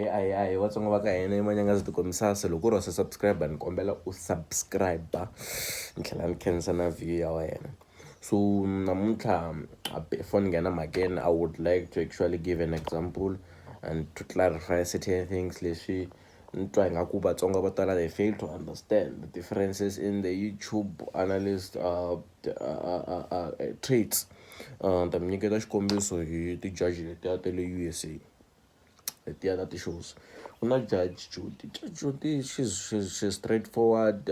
Ahee, Vatsonga va ka hina i Manyangaza Tikomisasa. Loko u ri wa se subscribe ni kombela u subscribe ni tlhela ni khensa na view ya wena. So namuntlha before ni nghena mhakeni, I would like to actually give an example and to clarify certain things leswi ni twa ingaku Vatsonga vo tala they fail to understand the differences in the YouTube analyst traits. Ni ta mi nyiketa xikombiso hi ti-judge letiya ta le USA, letiya ta ti-shows. Ku na Judge Judy. Judge Judy, she's straightforward.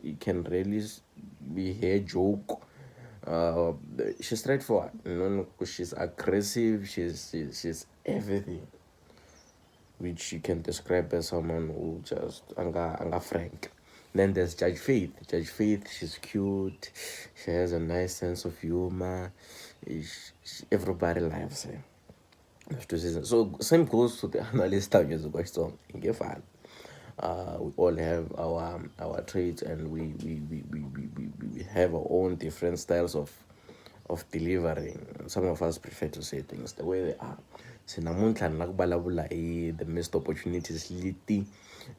You can really be her joke. She's straightforward. No, she's aggressive. She's everything, which you can describe as someone who just anga frank. Then there's Judge Faith. Judge Faith, she's cute. She has a nice sense of humor. Everybody loves her. So same goes to the analyst ta music wa Xitsonga, hi nge fani. We all have our traits and we have our own different styles of delivering. Some of us prefer to say things the way they are. Se namuntlha ni la ku vulavula hi the missed opportunities leti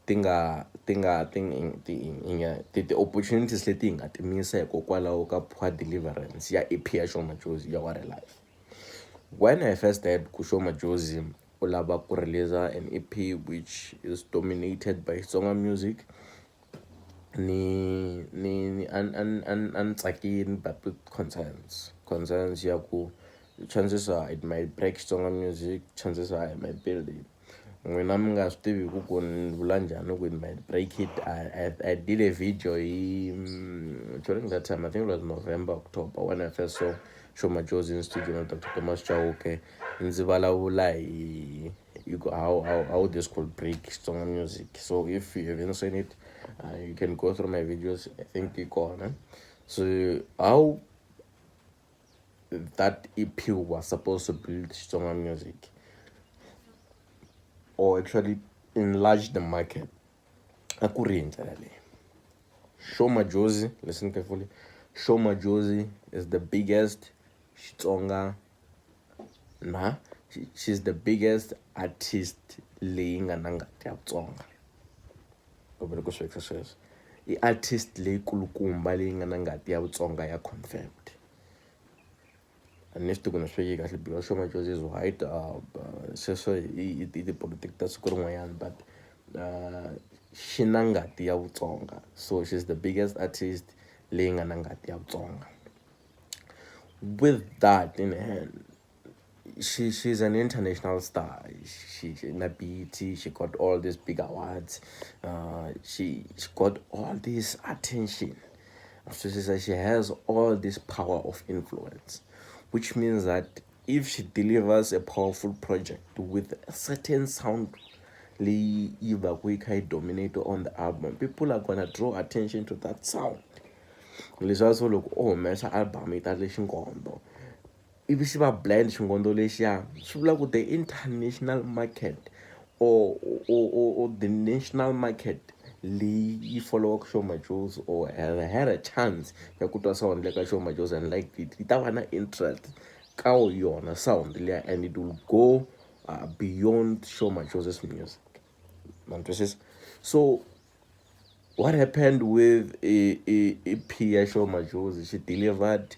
ti nga ti nga ti ti nga ti ti-opportunities leti hi nga ti misa hikokwalaho ka poor deliverance ya EP ya Sho Madjozi ya What a Life. When I first heard ku Sho Madjozi u lava ku release an EP which is dominated by Xitsonga music, ni a ni tsakini, but with concerns. Concerns ya ku chances are it might break Xitsonga music, chances are it might build it. N'wina mi nga swi tivi ku ni vula njhani ku it might break it. I did a video hi during that time, I think it was November, October, when I first saw Sho Madjozi in studio na Dr Thomas Chauke, ndzi vulavula hi ku how this could break Xitsonga music. So if you haven't seen it, you can go through my videos, I think yi kona. So how that EP was supposed to build Xitsonga music or actually enlarge the market, a ku ri hi ndlela leyi. Sho Madjozi, listen carefully, Sho Madjozi is the biggest Xitsonga na she's the biggest artist leyi nga na ngati ya Vutsonga. Kumbe ku swi vekisa sweswo, i artist leyikulukumba leyi nga na ngati ya Vutsonga ya confirmed. A ni swi tivi ku ni swi veke kahle because Sho Madjozi is white. Sweswo i tipolotiki ta siku rin'wanyana, but xi na ngati ya Vutsonga, so she's the biggest artist leyi nga na ngati ya Vutsonga. With that in hand, she's an international star. She na BET, she got all these big awards. She got all this attention. So she says she has all this power of influence, which means that if she delivers a powerful project with a certain sound leyi yi va ku yi kha yi dominate on the album, people are gonna draw attention to that sound. Leswiya swo loko u humesa album yi tale xingondo ivi xi va blend xingondo lexiya, swi vula ku the international market or the national market leyi yi followaka Sho Madjozi or have had a chance ya ku twa sound le ka Sho Madjozi and like it, yi ta va na interest ka yona sound liya and it will go beyond Sho Madjozi's music. Ma twisisa? So what happened with a EP ya Sho Madjozi? She delivered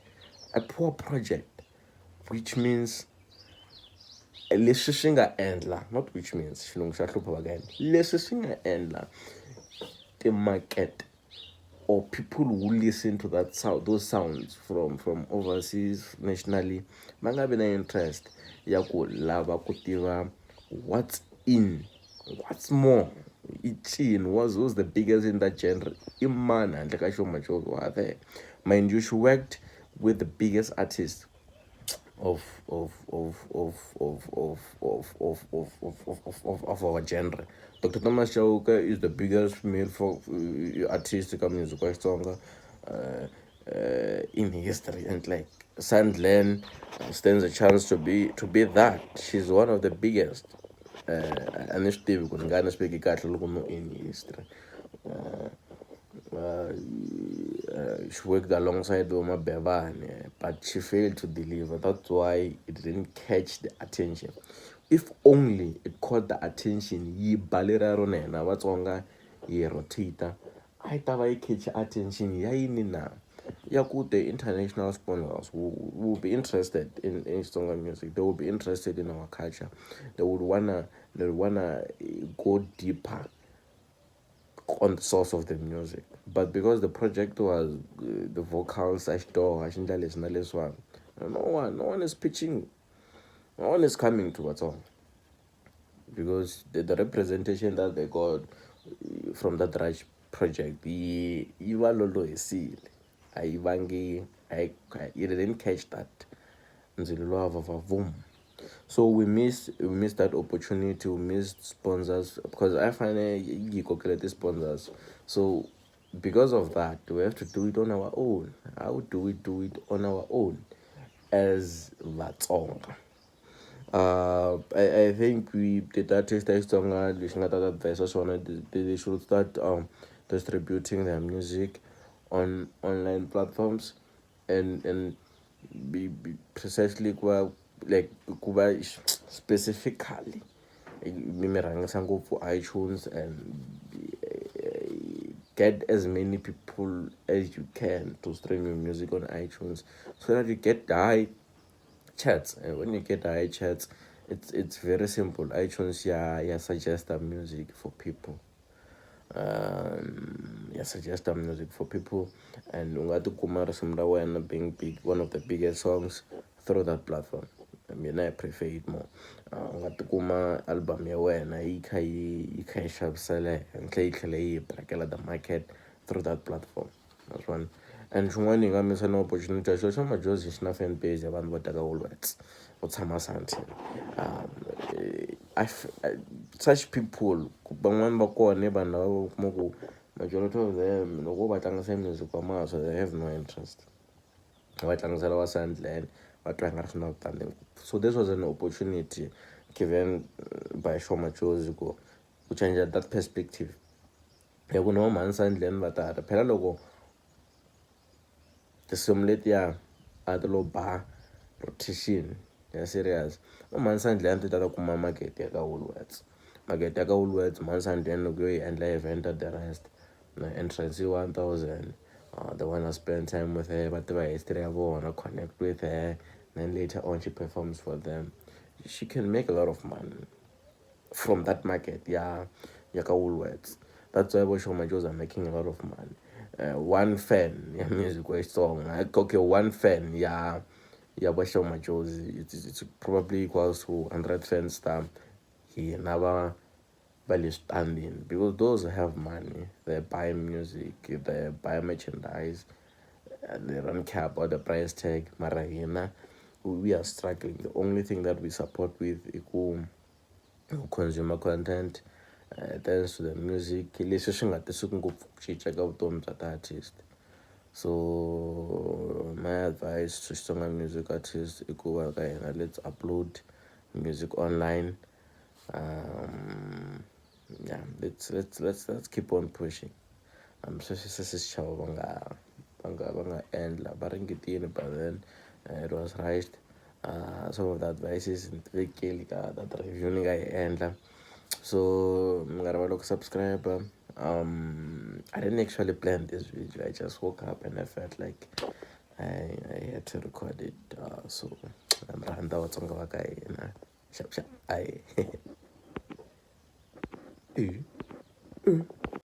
a poor project, which means leswi swi nga endla, not which means, xilungu xa hlupha va ka hina, leswi swi nga endla timarket or people who listen to that sound, those sounds from overseas, nationally, va nga vi na interest ya ku lava ku tiva what's in, what's more, i ncini, was who's the biggest in that genre, i mani handle ka Sho Madjozi wa there. Mind you, she worked with the biggest artist of our genre. Dr Thomas Chauke is the biggest male folk artist ka music wa Xitsonga in history, and like Sandlen stands a chance to be that. She's one of the biggest. A ni swi tivi ku ni nga ni swi veki kahle loko no in history. She worked alongside Voma Bevane, but she failed to deliver. That's why it didn't catch the attention. If only it caught caught the attention yi ba leriya ro na hina Vatsonga hi rotate a yi ta va yi catch attention ya yini na ya ku the international sponsors will be interested in Xitsonga music. They will be interested in our culture. They would wanna go deeper on the source of the music. But because the project was the vocals a xidyoho a xi ndla leswi na leswiwani, no one is pitching, no one is coming to Vatsonga because the representation that they got from that Raj project yi va lolohisile, a yi vangi a yi didn't catch that ndzilo luwa va va vum. So we missed that opportunity. We missed sponsors because I fanele yi kokele ti-sponsors. So because of that, we have to do it on our own. How do we do it on our own as Vatsonga? I think we the artist Xitsonga lexi nga ta advise swona, they should start distributing their music on online platforms and be precisely ku va like ku va specifically mi mi rhangisa ngopfu iTunes and get as many people as you can to stream your music on iTunes so that you get high chats. And when you get high chats, it's very simple. iTunes ya suggest music for people, ya suggest music for people, and u nga tikuma risimu ra wena being big, one of the biggest songs through that platform. Mina I prefer it more. U nga tikuma album ya wena yi kha yi xavisela henhla yi tlhela yi breakela the market through that platform. Naswona and xin'wana hi nga misa na opportunity ya xilo xa Majozi xi na fan base ya vanhu vo teka Woolworths vo tshama Sandton. Such people, van'wani va kona i vanhu lava va kuma ku majority of them loko va tlangisa music wa Maswa, they have no interest. Va tlangisela wa Sandland va twa nga ri swi na vutani ngopfu. So this was an opportunity given by Sho Madjozi ku change that perspective ya ku no mhani Sandland va tata phela loko tinsimu letiya a ti lo ba rotation ya serious, va mhani Sandland ti ta ta kuma market ya ka Woolworths, market ya ka Woolworths. Mhani Sandland loko yo yi endla event at the rest na entrance yi 1000, they wanna spend time with her, va tiva history ya vona, connect with her, then later on she performs for them. She can make a lot of money from that market ya ka Woolworths. That's why vo Sho Madjozi are making a lot of money. One fan ya music wa Xitsonga, okay, one fan ya vo Sho Madjozi, it's probably equals to 100 fans ta hina va le switandini because those have money. They buy music, they buy merchandise and they don't care about the price tag. Mara hina we are struggling. The only thing that we support with i ku consumer content, thanks to the music leswi swi nga tisiki ngopfu ku cinca ka vutomi bya ti-artist. So my advice to Xitsonga music artist i ku va ka hina, let's upload music online. Yeah, let's keep on pushing. Sweswi se se xichavo va nga endla va ringetile, but then it was rushed. Some of the advices ni ti vekeli ka that review ni nga yi endla, so mi nga rivali ku subscribe. I didn't actually plan this video. I just woke up and I felt like I had to record it. So mi rhandza Vatsonga va ka hina. Xap xap ayi.